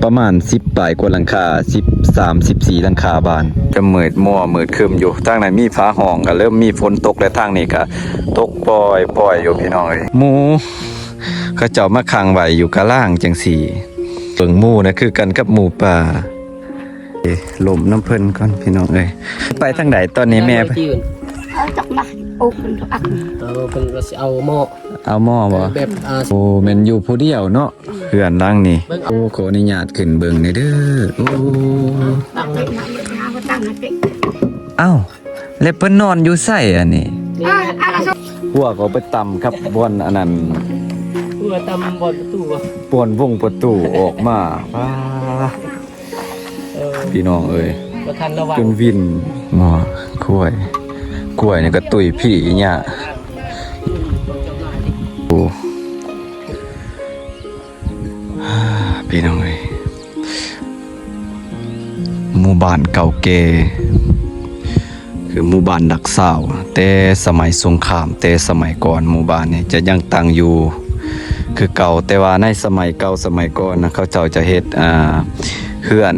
ປະມານສິບປາຍກວ່າຫຼັງຄາ ສິບສາມ ສິບສີ່ຫຼັງຄາບ້ານ. ຈະມືດມົວມືດຄຶ້ມຢູ່. ທາງນັ້ນມີຟ້າຮ້ອງ ກໍເລີ່ມມີຝົນຕົກ ແລະ ທາງນີ້ກໍຕົກປ່ອຍໆຢູ່ພີ່ນ້ອງເອີຍ. ໝູເຂົາເຈົ້າມາຂັງໄວ້ຢູ່ກະລາງຈັ່ງຊີ້. ເບິ່ງໝູນະ ຄືກັນກັບໝູປ່າ. ເອີ ລົມນຳເພິ່ນກ່ອນພີ່ນ້ອງເອີຍ. ໄປທາງໃດຕອນນີ້ແມ່? ເອົາຈັກມາ ໂອ້ ເພິ່ນອັກ ເອີ ເພິ່ນວ່າຊິເອົາໝໍ້ ເອົາໝໍ້ບໍ່? ແບບ ອ່າ ໂອ້ ແມ່ນຢູ່ຜູ້ດຽວເນາະ ເຮືອນຫຼັງນີ້. ໂອ້ ຂໍອະນຸຍາດຂຶ້ນເບິ່ງແດ່ເດີ. ໂອ້ ເອົ້າ ແລ້ວເພິ່ນນອນຢູ່ໃສອັນນີ້? ຄົວກໍໄປຕຳກັບບ່ອນອັນນັ້ນ ຄົວຕຳບ່ອນປະຕູ ບ່ອນວົງປະຕູອອກມາ. ປ້າ ເອີ ພີ່ນ້ອງເອີຍ ບໍ່ທັນລະວັງ ຈົນວິນ. ງົວ ຄວາຍ ຄວາຍນີ້ກໍຕຸ້ຍພີ້ຫຍ້າ. ໂອ້ ພີ່ນ້ອງເອີຍ ໝູ່ບ້ານເກົ່າແກ່ ຄືໝູ່ບ້ານຫຼັກຊາວ ແຕ່ສະໄໝສົງຄາມ ແຕ່ສະໄໝກ່ອນ. ໝູ່ບ້ານນີ້ຈະຍັງຕັ້ງຢູ່ຄືເກົ່າ, ແຕ່ວ່າໃນສະໄໝເກົ່າສະໄໝກ່ອນນະ ເຂົາເຈົ້າຈະເຮັດ ອ່າ ເຮືອນ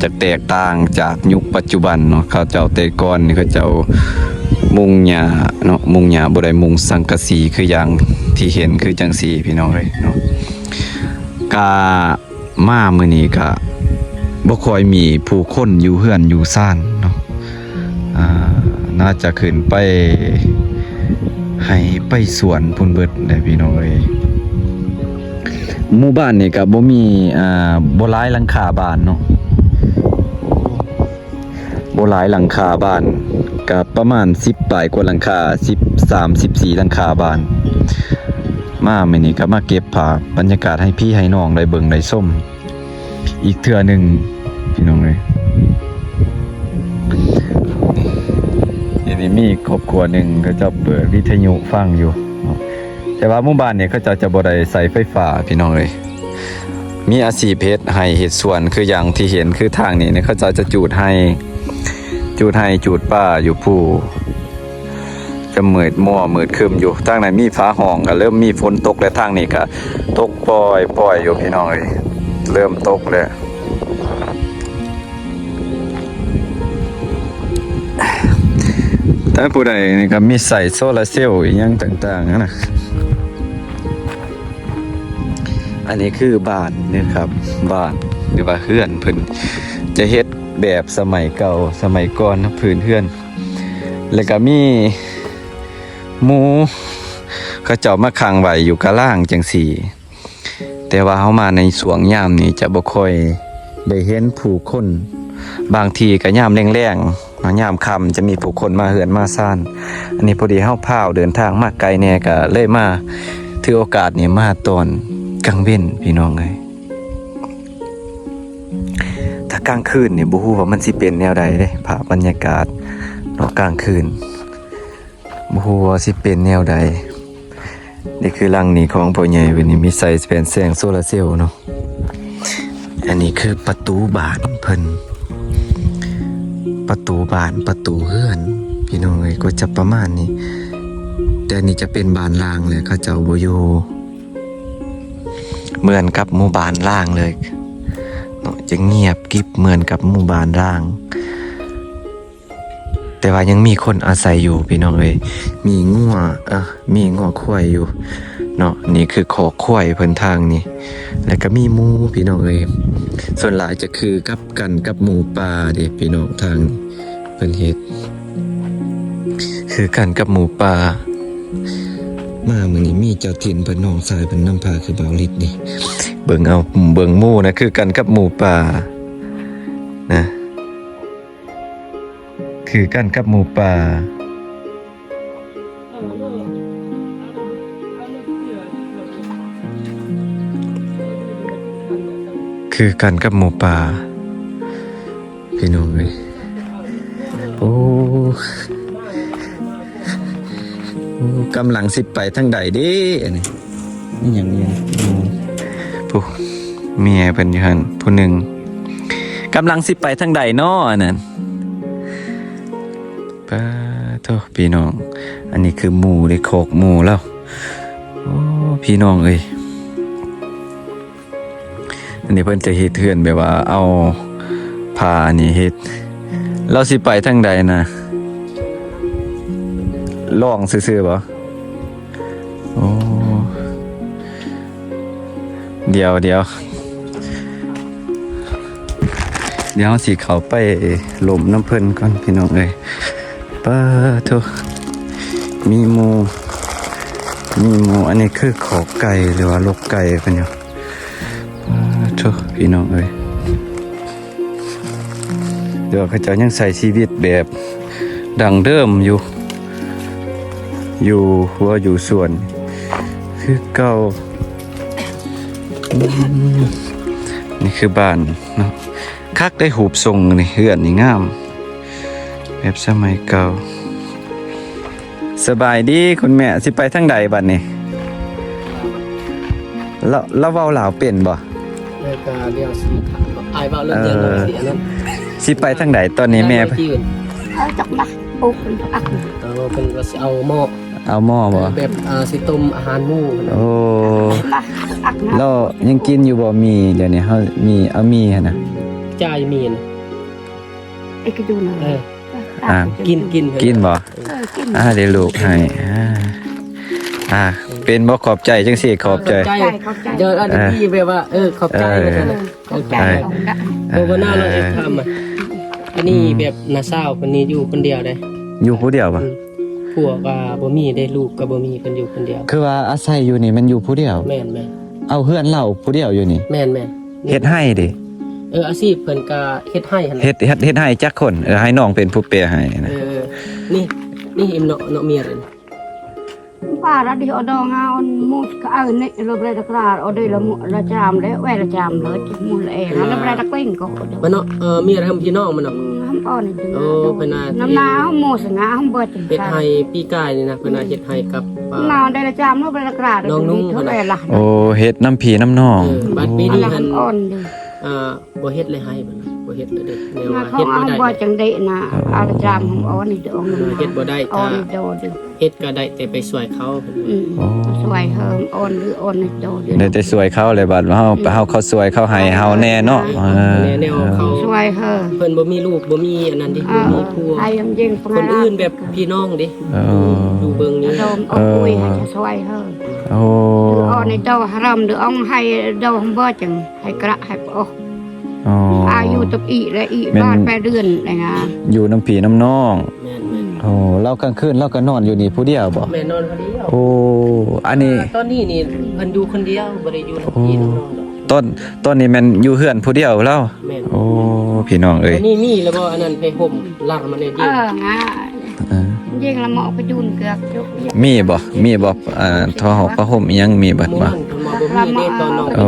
ຈະແຕກຕ່າງຈາກຍຸກປັດຈຸບັນເນາະ. ເຂົາເຈົ້າແຕ່ກ່ອນນີ້ ເຂົາເຈົ້າມຸງຫຍ້າເນາະ, ມຸງຫຍ້າ ບໍ່ໄດ້ມຸງສັງກະສີຄືຢ່າງທີ່ເຫັນຄືຈັ່ງຊີ້ ພີ່ນ້ອງເອີຍເນາະ. ກະ ມາມື້ນີ້ກະບໍ່ຄ່ອຍມີຜູ້ຄົນຢູ່ເຮືອນຢູ່ຊານເນາະ, ອ່າ ໜ້າຈະຂຶ້ນໄປໄຮ່ໄປສວນພຸ້ນເບິດແຫຼະພີ່ນ້ອງເອີຍ. ໝູ່ບ້ານນີ້ກະບໍ່ມີ ອ່າ ບໍ່ຫຼາຍຫຼັງຄາບ້ານເນາະ. ບໍ່ຫຼາຍຫຼັງຄາບ້ານ ກະປະມານສິບປາຍກວ່າຫຼັງຄາ ສິບສາມ ສິບສີ່ຫຼັງຄາບ້ານ. ມາມື້ນີ້ກະມາເກັບພາບບັນຍາກາດໃຫ້ພີ່ໃຫ້ນ້ອງໄດ້ເບິ່ງໄດ້ຊົມອີກເທື່ອໜຶ່ງພີ່ນ້ອງເອີຍ. ນີ້ ນີ້ມີຄອບຄົວໜຶ່ງ ເຂົາເຈົ້າເປີດວິທະຍຸຟັງຢູ່ເນາະ, ແຕ່ວ່າໝູ່ບ້ານນີ້ເຂົາເຈົ້າຈະບໍ່ໄດ້ໃຊ້ໄຟຟ້າພີ່ນ້ອງເອີຍ. ມີອາຊີບເຮັດໄຮ່ເຮັດສວນ ຄືຢ່າງທີ່ເຫັນ ຄືທາງນີ້ເຂົາເຈົ້າຈະຈູດໄຮ່ ຈູດໄຮ່ຈູດປ່າຢູ່ພູ້ນ, ຈະມືດມົວມືດຄຶ້ມຢູ່. ທາງນັ້ນມີຟ້າຮ້ອງ ກໍເລີ່ມມີຝົນຕົກແລ້ວ, ທາງນີ້ກໍຕົກປ່ອຍໆຢູ່ພີ່ນ້ອງເອີຍ, ເລີ່ມຕົກແລ້ວ. ແຕ່ຜູ້ໃດນີ້ກໍມີໃຊ້ໂຊລາເຊວອີ່ຫຍັງຕ່າງໆຫັ້ນນະ. ອັນນີ້ຄືບ້ານເດີຄັບ, ບ້ານ ຫຼືວ່າເຮືອນເພິ່ນຈະເຮັດແບບສະໄໝເກົ່າ ສະໄໝກ່ອນນະ ພື້ນເຮືອນ. ແລ້ວກໍມີໝູເຂົາເຈົ້າມາຂັງໄວ້ຢູ່ກະລາງຈັ່ງຊີ້. ແຕ່ວ່າເຮົາມາໃນຊ່ວງຍາມນີ້ຈະບໍ່ຄ່ອຍໄດ້ເຫັນຜູ້ຄົນ, ບາງທີກໍຍາມແລງໆ ຍາມຄ່ຳຈະມີຜູ້ຄົນມາເຮືອນມາຊານ. ອັນນີ້ພໍດີເຮົາພາວເດີນທາງມາໄກແດ່ ກໍເລີຍມາຖືໂອກາດນີ້ມາຕອນກາງເວັນ ພີ່ນ້ອງເອີຍ. ຖ້າກາງຄືນນີ້ບໍ່ຮູ້ວ່າມັນຊິເປັນແນວໃດເດ້ ພາບບັນຍາກາດເນາະ ກາງຄືນ ບໍ່ຮູ້ວ່າຊິເປັນແນວໃດ. ນີ້ຄືຫຼັງນີ້ຂອງພໍ່ໃຫຍ່ເພິ່ນນີ້ ມີໃສ່ແຜ່ນແສງໂຊລາເຊວເນາະ. ອັນນີ້ຄືປະຕູບ້ານເພິ່ນ, ປະຕູບ້ານ ປະຕູເຮືອນ ພີ່ນ້ອງເອີຍ, ກໍຈະປະມານນີ້. ແຕ່ນີ້ຈະເປັນບ້ານລ້າງແຫຼະ, ເຂົາເຈົ້າບໍ່ຢູ່, ເໝືອນກັບໝູ່ບ້ານລ້າງເລີຍເນາະ, ຈະງຽບກິບເໝືອນກັບໝູ່ບ້ານລ້າງ. ແຕ່ວ່າຍັງມີຄົນອາໄສຢູ່ພີ່ນ້ອງເອີຍ, ມີງົວ ເອີ ມີງົວຄວາຍຢູ່ເນາະ. ນີ້ຄືຄອກຄວາຍເພິ່ນທາງນີ້, ແລ້ວກໍມີໝູພີ່ນ້ອງເອີຍ. ສ່ວນຫຼາຍຈະຄືກັບກັນກັບໝູປ່າເດ້ພີ່ນ້ອງ, ທາງນີ້ເພິ່ນເຮັດຄືກັນກັບໝູປ່າ. ມາມື້ນີ້ມີເຈົ້າຖິ່ນເພິ່ນ, ນ້ອງຊາຍເພິ່ນນຳພາຄືບ່າວລິດນີ້. ເບິ່ງເອົາ ເບິ່ງໝູນະ ຄືກັນກັບໝູປ່ານະ. ຄືກັນກັບໝູປ່າ, ຄືກັນກັບໝູປ່າ ພີ່ນ້ອງເອີຍ. ໂອ້ ໂອ້ ກຳລັງຊິໄປທາງໃດເດ້ ອັນນີ້ ອີຫຍັງຢູ່ ຜູ້ເມຍເພິ່ນຢູ່ຫັ້ນຜູ້ໜຶ່ງ. ກຳລັງຊິໄປທາງໃດເນາະ ອັນນັ້ນ. ປາໂທ ພີ່ນ້ອງ, ອັນນີ້ຄືໝູເດ້ ຄອກໝູລາວ. ໂອ້ ພີ່ນ້ອງເອີຍ, ເ ນີ້ເພິ່ນຈະເຮັດເຮືອນແບບວ່າເອົາຜ້ານີ້ເຮັດ. ລາວຊິໄປທາງໃດນະ? ລອງຊື່ໆບໍ? ໂອ້ ດຽວ ດຽວ ດຽວເຮົາຊິເຂົ້າໄປລົມນຳເພິ່ນກ່ອນ ພີ່ນ້ອງເອີຍ. ປາໂທ ມີໝູ່ ມີໝູ່. ອັນນີ້ຄືຄອກໄກ່ ຫຼືວ່າລົກໄກ່ເພິ່ນຢູ່. ປາໂທ ພີ່ນ້ອງເອີຍ. ແຕ່ວ່າເຂົາເຈົ້າຍັງໃຊ້ຊີວິດແບບດັ້ງເດີມຢູ່ ຢູ່ຮົ້ວຢູ່ສວນຄືເກົ່າ. ອືມ ນີ້ຄືບ້ານເນາະ. ຄັກໄດ໋ຮູບຊົງນີ້ ເຮືອນນີ້ງາມ ແບບສະໄໝເກົ່າ. ສະບາຍດີຄຸນແມ່ ຊິໄປທາງໃດບັດນີ້? ລາວ ລາວເວົ້າລາວເປັນບໍ່? ເອີ ກໍດຽວຊິ ອ້າຍເວົ້າເລື່ອງດຽວ ເອີ ຊິອັນນັ້ນ ຊິໄປທາງໃດຕອນນີ້ແມ່? ເອີ ຈັກລະ ໂອ້ ເພິ່ນອັກ ເອີ ເພິ່ນວ່າຊິເອົາໝໍ້ ເອົາໝໍ້ບໍ່? ແບບ ເອີ ຊິຕົ້ມອາຫານໝູ. ໂອ້ ລະອັກນະ ລາວຍັງກິນຢູ່ບໍ່ໝີ່? ດຽວນີ້ເຮົາມີ ເອົາໝີ່ຫັ້ນນະ ຈ່າຍໝີ່ນະ ເອກະດູນະ ເອີ ອ່າ ກິນ ກິນ ກິນບໍ່? ເອີ ກິນ ອ່າ ດຽວລູກໃຫ້ ອ່າ ອ່າ ເປັນບໍ່? ຂອບໃຈ ຈັ່ງຊີ້ຂອບໃຈ ຂອບໃຈ ຂອບໃຈ ເດີ ອັນນີ້ແບບວ່າ ເອີ ຂອບໃຈ ເອີ ວ່າຊັ້ນ ຂອບໃຈ ເອີ ເອີ ເອີ ບໍ່ໜ້າເນາະ ເຮັດທຳ ອັນນີ້ ອືມ ແບບນ້າສາວເພິ່ນນີ້ຢູ່ຄົນດຽວເດ້ ຢູ່ຜູ້ດຽວບໍ່? ອືມ ຜົວກໍບໍ່ມີເດ້ ລູກກໍບໍ່ມີ ເພິ່ນຢູ່ຄົນດຽວ. ຄືວ່າອາໄສຢູ່ນີ້ແມ່ນຢູ່ຜູ້ດຽວ? ແມ່ນໆ ເອົາເຮືອນລາວຜູ້ດຽວຢູ່ນີ້? ແມ່ນໆ ເຮັດໄຮ່ເດ້? ເອີ ອາຊີບເພິ່ນກະເຮັດໄຮ່ຫັ້ນແຫຼະ. ເຮັດ ເຮັດ ເຮັດໄຮ່ຈັກຄົນ? ເອີ ໃຫ້ນ້ອງເປັນຜູ້ແປໃຫ້ນະ. ເອີ ນີ້ ນີ້ເຫັນເນາະ ເນາະເມຍເລີຍ. Para di odong aon mus ka aun ni lo bre da kra ode la mu la jam le we la jam le mu le e la bre da kling ko. ມັນເນາະ ເອີ ເມຍທຳພີ່ນ້ອງມັນເນາະ. ອືມ ທຳອ່ອນນີ້ ໂອ້ ເພິ່ນນະ ນຳນາເຮົາໝູສະຫງາເຮົາເບິດ ເຮັດໄຮ່ປີກາຍນີ້ນະ ເພິ່ນນະເຮັດໄຮ່ກັບ ນາໄດ້ລະຈາມເນາະ ໄດ້ລະກະດາດ ນ້ອງນຸ່ງເພິ່ນນະ. ໂອ້ ເຮັດນຳພີ່ນຳນ້ອງ. ເອີ ບາດປີນີ້ຫັ້ນ ອ່ອນເດ້ ອ່າ ບໍ່ເຮັດເລີຍໄຮ່ ເພິ່ນນະ ບໍ່ເຮັດເລີຍເດ້ ແນວວ່າເຮັດບໍ່ໄດ້ ເຮັດບໍ່ຈັງໄດ້ນະ. ເອີ ອາລະຈາມເຮົາອ່ອນນີ້ ອ່ອນ ເຮັດບໍ່ໄດ້ ອ່ອນ ກະ ເຮັດກະໄດ້ແຕ່ໄປຊ່ວຍເຂົາ. ອືມ ໂອ້ ຊ່ວຍເຮົາອ່ອນ ຫຼືອ່ອນໃນໂຕຢູ່ ໄດ້ແຕ່ຊ່ວຍເຂົາແຫຼະ. ບາດເຮົາ ອືມ ເຮົາເຂົ້າຊ່ວຍເຂົາໃຫ້ເຮົາແດ່ເນາະ. ເອີ ເອີ ແນວເຂົາຊ່ວຍເຮົາ ເພິ່ນບໍ່ມີລູກ ບໍ່ມີອັນນັ້ນເດ້ ເອີ ບໍ່ມີຜົວ ໃຜຍັງຍິງຄົນອື່ນແບບພີ່ນ້ອງເດ້. ເອີ ຢູ່ເບິ່ງນີ້ ເອີ ໂອ້ ອ່ອນໃນໂຕຫາຣຳ ຫຼືອ່ອງໃຫ້ໂດບໍ່ຈັ່ງ ໃຫ້ກະໃຫ້ປອກ. ອໍ ອາຍຸຕົກອີກແລະອີກ ແມ່ນ ບາດແປດເດືອນແລ້ວນະ ຢູ່ນຳພີ່ນຳນ້ອງ. ແມ່ນໆ ໂອ້ ລາວກາງຄືນລາວກໍນອນຢູ່ນີ້ຜູ້ດຽວບໍ່? ແມ່ນ ນອນຜູ້ດຽວ. ໂອ້ ອັນນີ້ ອ່າ ຕອນນີ້ນີ້ເພິ່ນຢູ່ຄົນດຽວ ບໍ່ໄດ້ຢູ່ນຳ ໂອ້ ພີ່ນຳນ້ອງດອກ. ຕອນ ຕອນນີ້ແມ່ນຢູ່ເຮືອນຜູ້ດຽວລາວ. ແມ່ນ ໂອ້ ພີ່ນ້ອງເອີຍ ຕອນນີ້ມີແລ້ວບໍ່ ອັນນັ້ນ ຜ້າຫົ່ມຫຼັງມາແດ່? ເອີ ຫາ ເອີ ຍິງລະເໝາະໄປຈູນເກືອກ ມີບໍ່? ມີບໍ່? ອ່າ ຜ້າຫົ່ມ ຜ້າຫົ່ມອີ່ຫຍັງມີເບິດບໍ່? ບໍ່ມີເດ້ ຕອນນ້ອງ ໂອ້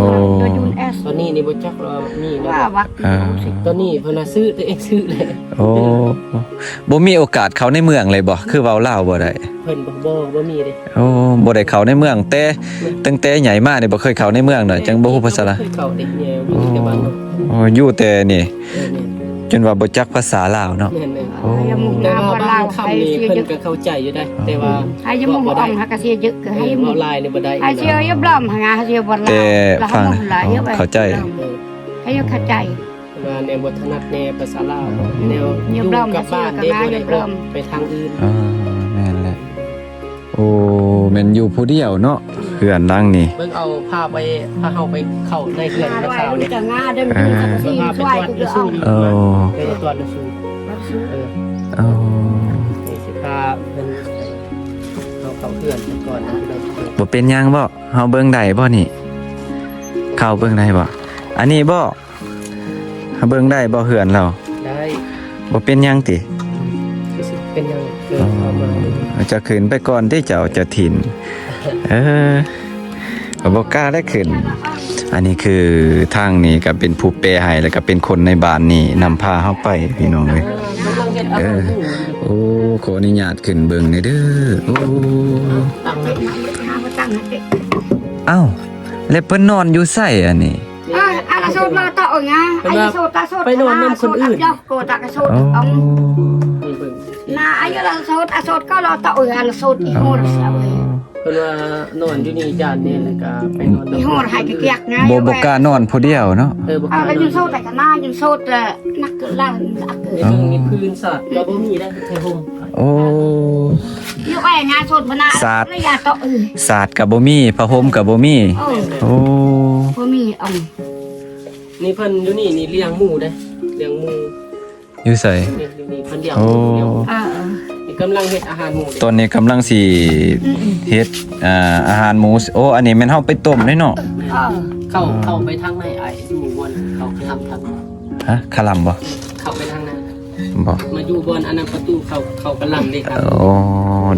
ຕອນນີ້ນີ້ບໍ່ຈັກວ່າມີແລ້ວ. ຕອນນີ້ເພິ່ນວ່າຊື້ ຕົວເອງຊື້ແຫຼະ. ໂອ້ ບໍ່ມີໂອກາດເຂົ້າໃນເມືອງເລີຍບໍ່? ຄືເວົ້າລາວບໍ່ໄດ້? ເພິ່ນບໍ່ ບໍ່ ບໍ່ມີເດ້. ໂອ້ ບໍ່ໄດ້ເຂົ້າໃນເມືອງແຕ່ ແມ່ນ ຕັ້ງແຕ່ໃຫຍ່ມານີ້ບໍ່ເຄີຍເຂົ້າໃນເມືອງເນາະ ຈັ່ງບໍ່ຮູ້ພາສາລາວ. ເຄີຍເຂົ້າເດ້ ຢູ່ແຕ່ບ້ານເນາະ. ໂອ້ ຢູ່ແຕ່ນີ້ ເອີ ແມ່ນ ຈົນວ່າບໍ່ຈັກພາສາລາວເນາະ. ແມ່ນໆ ໂອ້ ແຕ່ວ່າບາງຄຳນີ້ເພິ່ນກໍເຂົ້າໃຈຢູ່ໄດ໋ ແຕ່ວ່າ ອືມ ເວົ້າບໍ່ໄດ້. ໃຫ້ຢູ່ໝູ່ອ່ອງຫາກະເສຍເຢີກ ເອີ ໃຫ້ຢູ່ໝູ່ ເວົ້າຫຼາຍນີ້ບໍ່ໄດ້ ໃຫ້ເສຍຢູ່ບລອມຫາກະເສຍບໍ່ຫຼາຍ. ແຕ່ຟັງ ເຂົ້າໃຈ ເອີ ໃຫ້ຢູ່ເຂົ້າໃຈ ວ່າແນວບໍ່ຖະໜັດແນວພາສາລາວ ອືມ ແນວຢູ່ກັບບ້ານເດ້ ບໍ່ໄດ້ອອກໄປທາງອື່ນ. ເອີ ແມ່ນແຫຼະ. ໂອ້ ແມ່ນຢູ່ຜູ້ດຽວເນາະ ເຮືອນຫຼັງນີ້. ເບິ່ງເອົາພາໄປ ພາເຮົາໄປເຂົ້າໃນເຮືອນພາສາວນີ້ ເອີ ເບິ່ງເອົາໄປຕອດລະສູ. ເອີ ເອີ ນີ້ຊິພາເພິ່ນ ເຮົາເຂົ້າເຮືອນໄປກ່ອນນະ. ບໍ່ເປັນຫຍັງບໍ? ເຮົາເບິ່ງໄດ້ບໍນີ້? ເຂົ້າເບິ່ງໄດ້ບໍ? ອັນນີ້ບໍ? ເຮົາເບິ່ງໄດ້ບໍ່ເຮືອນລາວ? ໄດ້. ບໍ່ເປັນຫຍັງຕິ? ເປັນຫຍັງ? ເອີ ເຈົ້າຂຶ້ນໄປກ່ອນຕິ ເຈົ້າ ເຈົ້າຖິ່ນ. ເອີ ບໍ່ກ້າໄດ້ຂຶ້ນ. ອັນນີ້ຄືທາງນີ້ກໍເປັນຜູ້ແປໃຫ້ ແລ້ວກໍເປັນຄົນໃນບ້ານນີ້ນຳພາເຮົາໄປ ພີ່ນ້ອງເອີຍ. ເອີ ໂອ້ ຂໍອະນຸຍາດຂຶ້ນເບິ່ງແດ່ເດີ. ໂອ້ ເອົ້າ ແລ້ວເພິ່ນນອນຢູ່ໃສອັນນີ້? ອາ ອາລະໂສດລາວຕະໂອຍງາ ອາລະໂສດຕາໂສດ ໄປນອນນຳຄົນອື່ນ ໂກຕາກະໂສດ ອໍ ອອງ ນາອາຍະລາໂສດ ອາໂສດກໍລາຕະໂອຍ ອາລະໂສດອີໂມລະສາເວີຍ. ເພິ່ນວ່ານອນຢູ່ນີ້ຢ້ານແນ່ ແລ້ວກໍໄປນອນນຳ ມີຮອດໃຫ້ກະກຽກງາຍ ບໍ່ ບໍ່ກ້ານອນຜູ້ດຽວເນາະ. ເອີ ບໍ່ກ້າ ເອີ ກໍຢູ່ໂສດ ແຕ່ກໍມາຢູ່ໂສດ ແຕ່ໜັກຫຼາຍ ໜັກເກີນ. ເອີ ນີ້ພື້ນສາດກໍບໍ່ມີໄດ້ ໄປຫົ່ມ. ໂອ້ ຢູ່ໄອ້ງານໂສດພະນາ ສາດ ລະຍາເຕາະ. ເອີ ສາດກໍບໍ່ມີ ຜ້າຫົ່ມກໍບໍ່ມີ. ເອີ ໂອ້ ບໍ່ມີ. ເອົາ ນີ້ເພິ່ນຢູ່ນີ້ນີ້ລ້ຽງໝູເດ້ ລ້ຽງໝູ. ຢູ່ໃສ? ນີ້ ຢູ່ນີ້ເພິ່ນລ້ຽງໝູ. ໂອ້ ຢູ່ ເອີ ນີ້ກຳລັງເຮັດອາຫານໝູເດ້. ຕອນນີ້ກຳລັງຊິ ອືມ ເຮັດ ອ່າ ອາຫານໝູ. ໂອ້ ອັນນີ້ແມ່ນເຮົາໄປຕົ້ມເດ້ເນາະ. ເອີ ເຂົ້າ ເຂົ້າໄປທາງໃນ ອ້າຍ ຢູ່ບ່ອນເຂົາຄະລຳທາງ. ຮະ? ຄະລຳບໍ່? ເຂົ້າໄປທາງໃນ. ບໍ່ ມາຢູ່ບ່ອນອັນນັ້ນ ປະຕູເຂົ້າ ເຂົ້າກະລຳເດ້. ໂອ້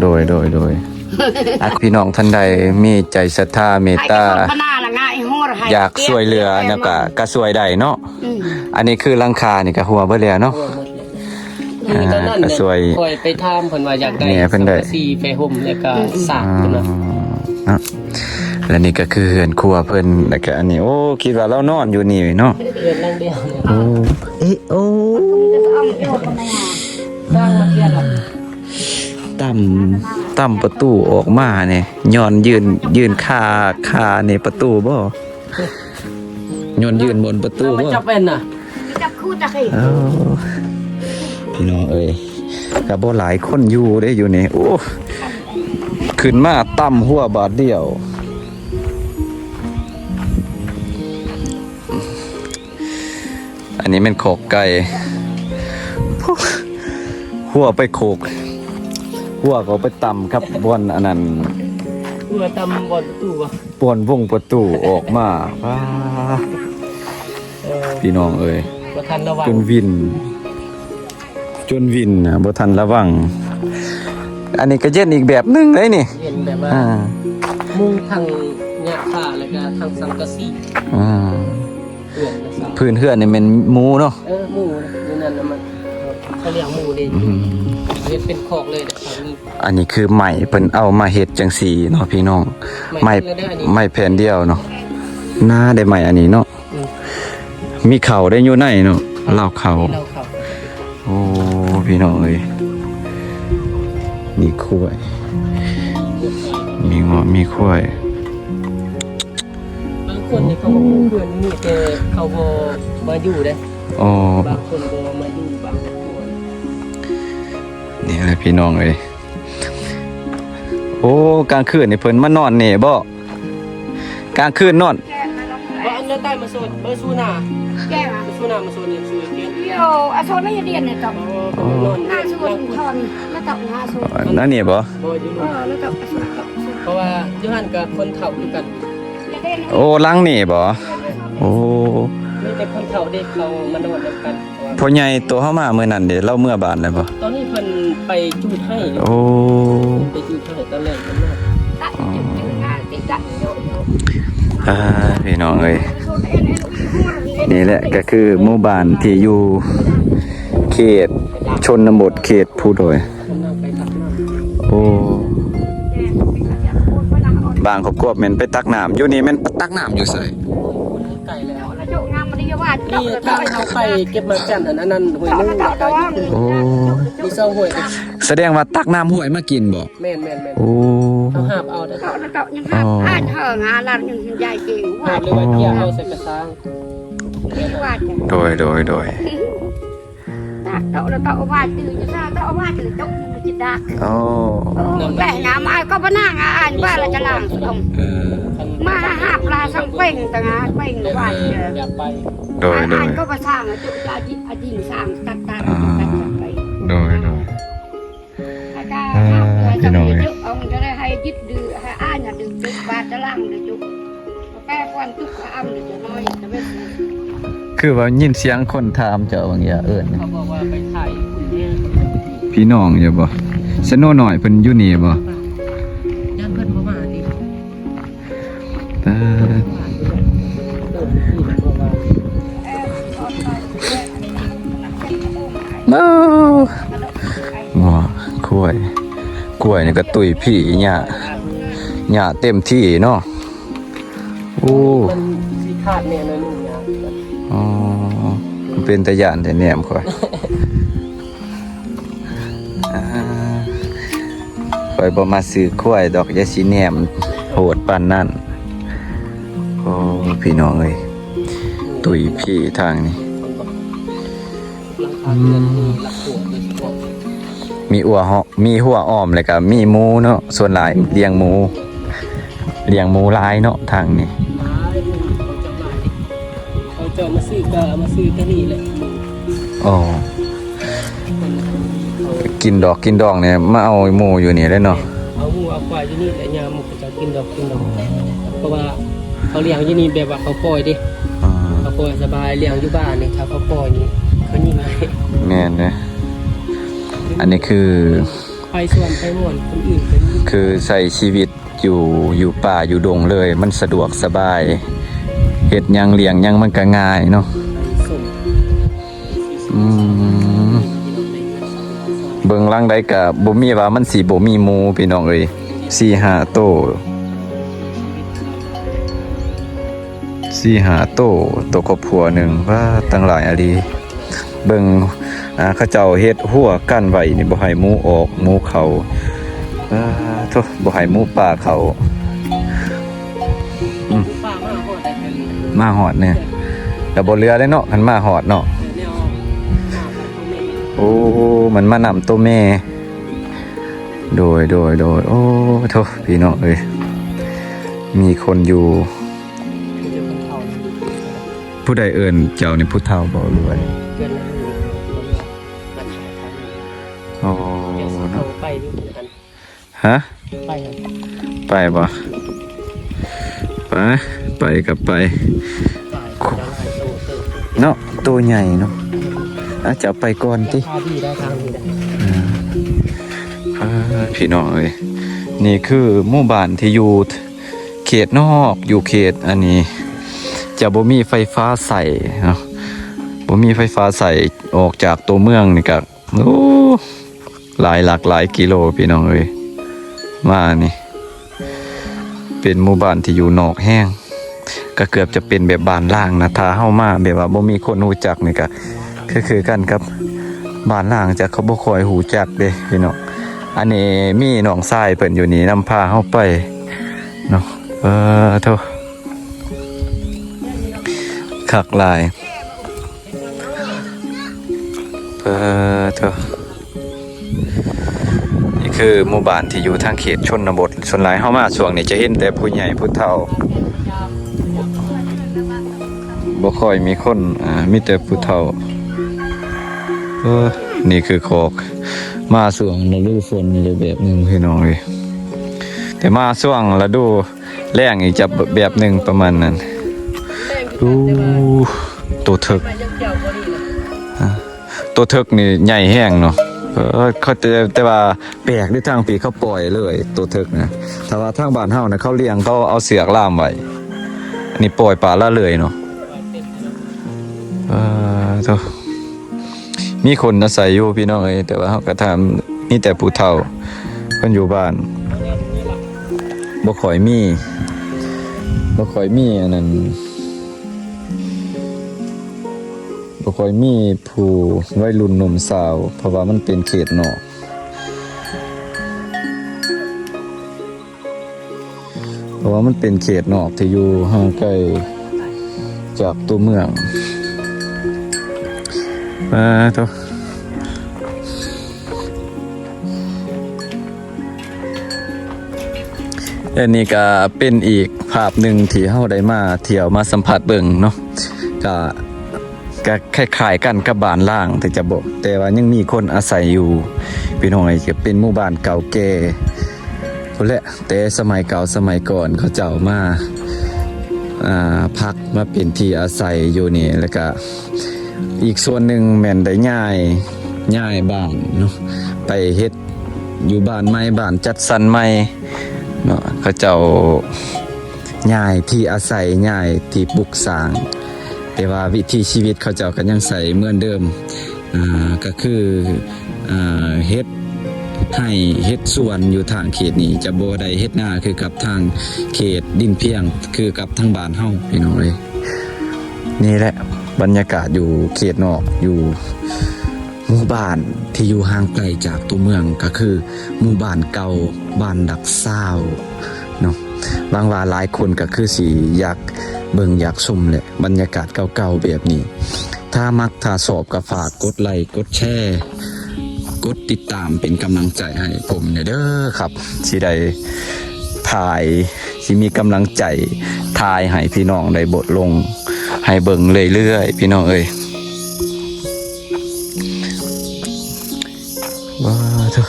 ໂດຍ ໂດຍ ໂດຍ. ອ່ະ ພີ່ນ້ອງທ່ານໃດມີໃຈສັດທາເມດຕາ ຢາກຊ່ວຍເຫຼືອຫຍັງກະ ກະຊ່ວຍໄດ້ເນາະ. ອືມ ອັນນີ້ຄືຫຼັງຄານີ້ກະຮົ່ວເບິດແລ້ວເນາະ. ຮົ່ວເບິດແລ້ວ. ອ່າ ກະຊ່ວຍ ຂ້ອຍໄປຖາມເພິ່ນວ່າຢາກໄດ້ ນີ້ເພິ່ນໄດ້ ສັງກະສີ ຜ້າຫົ່ມ ແລ້ວກະ ອ່າ ສາກພຸ້ນນະ ເນາະ. ແລະນີ້ກໍຄືເຮືອນຄົວເພິ່ນ ແລ້ວກໍອັນນີ້ ໂອ້ ຄິດວ່າລາວນອນຢູ່ນີ້ເນາະ. ເຮືອນຫຼັງດຽວນີ້. ໂອ້ ເອະ ໂອ້ ຕັ້ມ ຕັ້ມປະຕູອອກມານີ້ ຍ້ອນຍື່ນ ຍື່ນຄາ ຄານີ້ປະຕູບໍ່? ຍ້ອນຍື່ນບ່ອນປະຕູບໍ່? ຈັບເປັນນະ ຈັບຄູ່ຕະເຄ. ເອົາ ພີ່ນ້ອງເອີຍ ກໍບໍ່ຫຼາຍຄົນຢູ່ເດ້ຢູ່ນີ້. ໂອ້ ຂຶ້ນມາຕຳຫົວບາດດຽວ. ອັນນີ້ແມ່ນຄອກໄກ່ ຫົວໄປໂຄກ ຫົວກໍໄປຕຳກັບບ່ອນອັນນັ້ນ ຫົວຕຳບ່ອນປະຕູວະ ປ່ອນວົງປະຕູອອກມາ. ວ້າ ເອີ ພີ່ນ້ອງເອີຍ ບໍ່ທັນລະວັງ ຈົນວິນ ຈົນວິນນະ ບໍ່ທັນລະວັງ. ອັນນີ້ກໍເຢັນອີກແບບໜຶ່ງເດ້ນີ້ ເຢັນແບບວ່າ ອ່າ ມຸງທັງຫຍ້າຄາ ແລ້ວກໍທັງສັງກະສີ. ອ່າ ເຮືອນນະ ພື້ນເຮືອນນີ້ແມ່ນໝູເນາະ. ເອີ ໝູຢູ່ນັ້ນນະ ມັນ ເຂົາລ້ຽງໝູເດ້. ອືມ ເຮັດເປັນຄອກເລີຍນະ. ອັນນີ້ຄືໄມ້ເພິ່ນເອົາມາເຮັດຈັ່ງຊີ້ເນາະພີ່ນ້ອງ ໄມ້ ໄມ້ແຜ່ນດຽວເນາະ. ໜາໄດ້ໄມ້ອັນນີ້ເນາະ. ອືມ ມີເຂົ້າໄດ້ຢູ່ໃນເນາະ ເລົ້າເຂົ້າ ເລົ້າເຂົ້າ. ໂອ້ ພີ່ນ້ອງເອີຍ ມີຄວາຍ ມີງົວ ມີຄວາຍ. ບາງຄົນນີ້ເຂົາມາປູກເຮືອນຢູ່ນີ້ ແຕ່ເຂົາບໍ່ມາຢູ່ເດ້. ອໍ ບາງຄົນບໍ່ມາຢູ່ ບາງຄົນ. ນີ້ແຫຼະພີ່ນ້ອງເອີຍ. ໂອ້ ກາງຄືນນີ້ເພິ່ນມານອນນີ້ບໍ? ກາງຄືນນອນ. ບໍ່ ອັນນັ້ນໄດ້ມາສວນ ເບີຊູນາ ແກ້ວ ມາຊູນາ ມາສວນ ເຮັດສວນ ເຮັດ ໂຍ ອາສວນລະຍະດຽນນີ້ຕ້ອງ ອໍ ນາສວນທອນ ລະຕອກນາສວນ ອັນນີ້ບໍ? ບໍ່ ຢູ່ ເອີ ລະຕອກ ເພາະວ່າຢູ່ຫັ້ນກໍຄົນເຖົ້າຄືກັນ. ໂອ້ ຫຼັງນີ້ບໍ? ໂອ້ ມີແຕ່ຄົນເຖົ້າເດ້ ເຂົາມານອນນຳກັນ. ພໍ່ໃຫຍ່ໂຕເຮົາມາມື້ນັ້ນເດ້ ລາວເມືອບ້ານແລ້ວບໍ? ຕອນນີ້ເພິ່ນໄປຈູດໄຮ່. ໂອ້ ໄປຈູດໄຮ່ຕອນແລງເພິ່ນມາ. ອໍ ອ່າ ພີ່ນ້ອງເອີຍ ນີ້ແຫຼະກໍຄືໝູ່ບ້ານທີ່ຢູ່ເຂດຊົນນະບົດ ເຂດພູດອຍ. ໂອ້ ບາງຄອບຄົວແມ່ນໄປຕັກນ້ຳ ຢູ່ນີ້ແມ່ນໄປຕັກນ້ຳຢູ່ໃສ? ໄກແລ້ວ ນີ້ທາງເຮົາໄປເກັບໝາກຈັນ ອັນ ອັນນັ້ນຫ້ວຍໜຶ່ງ. ໂອ້ ມີສອງຫ້ວຍ. ສະແດງວ່າຕັກນ້ຳຫ້ວຍມາກິນບໍ? ແມ່ນໆໆ. ໂອ້ ເຮົາຫາບເອົາເດີ ເຮົາຫາບເອົາ ຍັງຫາບ ອໍ ອ່ານເຮີງາລັນຍັງໃຫຍ່ເກັ່ງ ຫາບເລີຍວ່າ ອໍ ກ່ຽວເອົາໃສ່ກະຊາງ. ໂດຍ ໂດຍ ໂດຍ. ຕາກເຕົາະແລ້ວເຕົາະວ່າຈື່ຢູ່ຊາ ເຕົາະວ່າຈື່ຕົກຢູ່ຈິດດາກ. ອໍ ແລ້ວຍາມອາຍກໍບໍ່ນາງອາຍວ່າລະຈະລ້າງສອງ ເອີ ມາຫາບລາສັງເປັງຕະງາເປັງວ່າ. ໂດຍ ໂດຍ ອາຍກໍບໍ່ສ້າງຈຸຈາຈິດອາຈິນສ້າງຕັດຕາ ອໍ ຕັດໄປ. ໂດຍ ໂດຍ. ອ່າ ພີ່ນ້ອງເອີຍ ຄືວ່າຍິນສຽງຄົນຖາມເຈົ້າບາງຢ່າເອີ້ນ ເຂົາບອກວ່າໄປຖ່າຍພຸ້ນເດ້. ພີ່ນ້ອງຢູ່ບໍ່? ສະໂນນ້ອຍເພິ່ນຢູ່ນີ້ບໍ່? ຢ້ານເພິ່ນບໍ່ມາຕິ. ເອີ ເອີ ງົວ ຄວາຍ ກລ້ວຍນີ້ກໍຕຸ້ຍພີ້ຫຍ້າ ຫຍ້າເຕັມທີ່ເນາະ. ໂອ້ ມັນຊິຂາດແນ່ໜ້ອຍໜຶ່ງຫຍ້າ. ອໍ ເປັນຕາຢ້ານແທ້ແນມຂ້ອຍ. ອ່າ ຂ້ອຍບໍ່ມາຊື້ຄວາຍດອກ ຢ່າຊິແນມໂຫດປານນັ້ນ. ໂອ້ ພີ່ນ້ອງເອີຍ ຕຸ້ຍພີທາງນີ້. ອືມ ມີອົວເຫາະ ມີຮົ້ວອ້ອມ ແລ້ວກະມີໝູເນາະ. ສ່ວນຫຼາຍລ້ຽງໝູ ລ້ຽງໝູຫຼາຍເນາະທາງນີ້. ເຂົາເຈົ້າມາຊື້ກໍມາຊື້ແຕ່ນີ້ແຫຼະ. ອໍ ກິນດອກກິນດອງນີ້ມາເອົາໝູຢູ່ນີ້ແຫຼະເນາະ. ເອົາໝູເອົາຄວາຍຢູ່ນີ້ແຫຼະ ຍາມໝູເຂົາເຈົ້າກິນດອກກິນດອງ. ເພາະວ່າເຂົາລ້ຽງຢູ່ນີ້ແບບວ່າເຂົາປ່ອຍເດ້. ອ່າ ເຂົາປ່ອຍສະບາຍ. ລ້ຽງຢູ່ບ້ານນີ້ ຖ້າເຂົາປ່ອຍນີ້ເຂົາຍິງໃຫ້. ແມ່ນເດ້. ອັນນີ້ຄືໄປສວນໄປມ່ວນຄົນອື່ນເປັນ ຄືໃຊ້ຊີວິດ ຢູ່ ຢູ່ປ່າຢູ່ດົງເລີຍ ມັນສະດວກສະບາຍ. ເຮັດຫຍັງລ້ຽງຫຍັງມັນກະງ່າຍເນາະ. ອືມ ເບິ່ງຫຼັງໃດກະບໍ່ມີວ່າມັນຊິບໍ່ມີໝູ ພີ່ນ້ອງເອີຍ. ສີ່ຫ້າໂຕ ສີ່ຫ້າໂຕ ໂຕຄອບຄົວໜຶ່ງ ວ້າ ຕັ້ງຫຼາຍອີ່ຫຼີ. ເບິ່ງ ອ່າ ເຂົາເຈົ້າເຮັດຮົ້ວກັ້ນໄວ້ນີ້ ບໍ່ໃຫ້ໝູອອກໝູເຂົ້າ. ອ່າ ໂທ້ ບໍ່ໃຫ້ໝູປ່າເຂົ້າ. ອືມ ມາຮອດແນ່ ກະບໍ່ເຫຼືອເລີຍເນາະ ຄັນມາຮອດເນາະ. ໂອ້ ມັນມານຳໂຕແມ່. ໂດຍ ໂດຍ ໂດຍ. ໂອ້ ໂທ້ ພີ່ນ້ອງເອີຍ ມີຄົນຢູ່. ຜູ້ໃດເອີ້ນເຈົ້ານີ້ ຜູ້ເຖົ້າບໍ່ ຫຼືວ່າ? ອໍ ເນາະ. ໄປຢູ່ຫັ້ນ. ຮະ? ໄປຫັ້ນ. ໄປບໍ່? ໄປ ໄປກໍໄປ. ເນາະ ໂຕໃຫຍ່ເນາະ. ອາດຈະເອົາໄປກ່ອນຕິ. ອ່າ ອ່າ ພີ່ນ້ອງເອີຍ ນີ້ຄືໝູ່ບ້ານທີ່ຢູ່ເຂດນອກ ຢູ່ເຂດອັນນີ້ ຈະບໍ່ມີໄຟຟ້າໃຊ້ເນາະ ບໍ່ມີໄຟຟ້າໃຊ້. ອອກຈາກຕົວເມືອງນີ້ກະ ໂອ້ ຫຼາຍຫຼັກຫຼາຍກິໂລ ພີ່ນ້ອງເອີຍ. ມານີ້ເປັນໝູ່ບ້ານທີ່ຢູ່ນອກແຮງ ກະເກືອບຈະເປັນແບບບ້ານຮ້າງນະ. ຖ້າເຮົາມາແບບວ່າບໍ່ມີຄົນຮູ້ຈັກນີ້ກະຄື ຄືກັນກັບບ້ານຮ້າງ ຈະເຂົາບໍ່ຄ່ອຍຮູ້ຈັກເດ້ພີ່ນ້ອງ. ອັນນີ້ມີນ້ອງຊາຍເພິ່ນຢູ່ນີ້ນຳພາເຮົາໄປເນາະ. ເອີ ໂທ້ ຄັກຫຼາຍ. ເອີ ໂທ້ ນີ້ຄືໝູ່ບ້ານທີ່ຢູ່ທາງເຂດຊົນນະບົດ. ສ່ວນຫຼາຍເຮົາມາຊ່ວງນີ້ຈະເຫັນແຕ່ຜູ້ໃຫຍ່ຜູ້ເຖົ້າ ບໍ່ຄ່ອຍມີຄົນ ອ່າ ມີແຕ່ຜູ້ເຖົ້າ. ເອີ ນີ້ຄືຄອກ ມາຊ່ວງລະດູຝົນນີ້ແບບໜຶ່ງ ພີ່ນ້ອງເອີຍ ແຕ່ມາຊ່ວງລະດູ ແລ້ງອີກຈະແບບໜຶ່ງປະມານນັ້ນ. ໂອ້ ໂຕເຖິກ ໂຕເຖິກນີ້ໃຫຍ່ແຮງເນາະ. ເອີ ເຂົາແຕ່ ແຕ່ວ່າແປກເດ້ ທາງພີ້ເຂົາປ່ອຍເລີຍໂຕເຖິກນະ. ຖ້າວ່າທາງບ້ານເຮົານະ ເຂົາລ້ຽງ ເຂົາເອົາເຊືອກລ່າມໄວ້ ອັນນີ້ປ່ອຍປະລະເລີຍເນາະ. ເອີ ໂທ້ ມີຄົນອາໄສຢູ່ພີ່ນ້ອງເອີຍ ແຕ່ວ່າເຮົາກະຖາມ ມີແຕ່ຜູ້ເຖົ້າເພິ່ນຢູ່ບ້ານ ບໍ່ຄ່ອຍມີ ບໍ່ຄ່ອຍມີອັນນັ້ນ ບໍ່ຄ່ອຍມີຜູ້ໄວລຸ້ນໜຸ່ມສາວ ເພາະວ່າມັນເປັນເຂດນອກ. ເພາະວ່າມັນເປັນເຂດນອກທີ່ຢູ່ຫ່າງໄກຈາກຕົວເມືອງ. ອ່າ ໂທ້ ອັນນີ້ກະເປັນອີກພາບໜຶ່ງທີ່ເຮົາໄດ້ມາທ່ຽວມາສຳຜັດເບິ່ງເນາະ ກະ ກະຄ້າຍໆກັນກັບບ້ານລ້າງ ແຕ່ຈະບໍ່ ແຕ່ວ່າຍັງມີຄົນອາໄສຢູ່ ພີ່ນ້ອງເອີຍ. ຈະເປັນໝູ່ບ້ານເກົ່າແກ່ພຸ້ນແຫຼະ ແຕ່ສະໄໝເກົ່າສະໄໝກ່ອນ ເຂົາເຈົ້າມາ ອ່າ ພັກມາເປັນທີ່ອາໄສຢູ່ນີ້ ແລ້ວກະອີກສ່ວນໜຶ່ງແມ່ນໄດ້ຍ້າຍ ຍ້າຍບ້ານເນາະ ໄປເຮັດຢູ່ບ້ານໃໝ່ ບ້ານຈັດສັນໃໝ່ເນາະ ເຂົາເຈົ້າ ຍ້າຍທີ່ອາໄສ ຍ້າຍທີ່ປຸກສ້າງ ແຕ່ວ່າວິຖີຊີວິດເຂົາເຈົ້າກໍຍັງໃຊ້ເໝືອນເດີມ ອ່າ ກໍຄື ອ່າ ເຮັດໄຮ່ເຮັດສວນຢູ່ທາງເຂດນີ້ ຈະບໍ່ໄດ້ເຮັດນາຄືກັບທາງເຂດດິນພຽງ ຄືກັບທາງບ້ານເຮົາ ພີ່ນ້ອງເອີຍ. ນີ້ແຫຼະບັນຍາກາດຢູ່ເຂດນອກ ຢູ່ ໝູ່ບ້ານທີ່ຢູ່ຫ່າງໄກຈາກຕົວເມືອງ ກໍຄືໝູ່ບ້ານເກົ່າ ບ້ານຫຼັກຊາວເນາະ. ຫວັງວ່າຫຼາຍຄົນກໍຄືຊິຢາກເບິ່ງຢາກຊົມແຫຼະ ບັນຍາກາດເກົ່າໆແບບນີ້. ຖ້າມັກຖ້າຊອບກໍຝາກກົດໄລກົດແຊ ກົດຕິດຕາມເປັນກຳລັງໃຈໃຫ້ຜົມແດ່ເດີຄັບ. ຊິໄດ້ຖ່າຍ ຊິມີກຳລັງໃຈຖ່າຍໃຫ້ພີ່ນ້ອງໄດ້ບົດລົງ ໃຫ້ເບິ່ງເລື້ອຍໆ ພີ່ນ້ອງເອີຍ. ວ້າໂທ້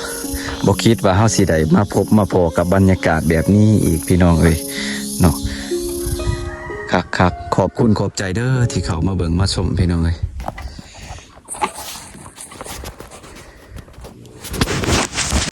ບໍ່ຄິດວ່າເຮົາຊິໄດ້ມາພົບມາພໍ້ກັບບັນຍາກາດແບບນີ້ອີກ ພີ່ນ້ອງເອີຍເນາະ. ຄັກໆ ຂອບຄຸນຂອບໃຈເດີທີ່ເຂົ້າມາເບິ່ງມາຊົມ ພີ່ນ້ອງເອີຍ.